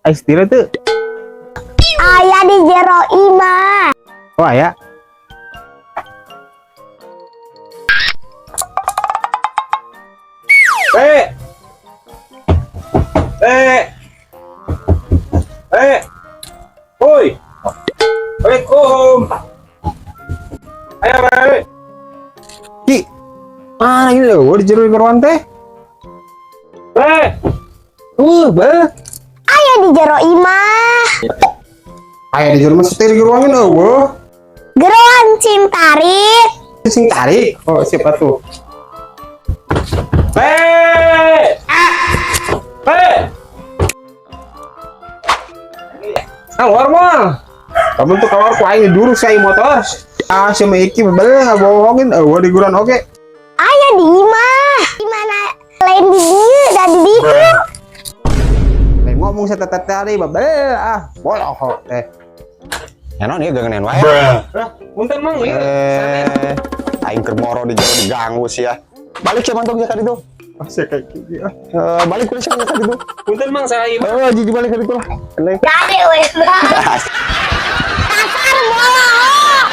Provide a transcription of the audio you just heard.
Ai setir teu? Aya di jero imah. Oh, aya. Pe. Pe. Pe. Oi. Assalamualaikum. Ayo, Pe. Ki. Mana ini lho, di jero geroan teh? Pe. Be. Aya di jero imah. Aya di jero mah setir geroan euweuh. Geroan cing tarik. Sing tarik. Oh, siapa tuh? Pe. Pe. Keluar moal. Kamu tuh keluar ku aing dulu saya motor. Ah, si Iki bebel ngabohongin euweuh di guran oge. Aya di imah. Di mana lain di dieu dan di ditu. Lain ngomong saya teteh tadi bebel ah, boloh teh. Ya non ieu geunan wae. Lah, punten, Mang, ieu. Eh, aing keur moro di jero diganggu sih ya. Balik sia mantong ka ditu. Ah, saya kayak gini ah. Eh, balik kudu sia ka ditu. Punten, Mang, saya ieu. Eh, jiji balik ka ditu lah. Neng. Jadi we. Kasar boloh.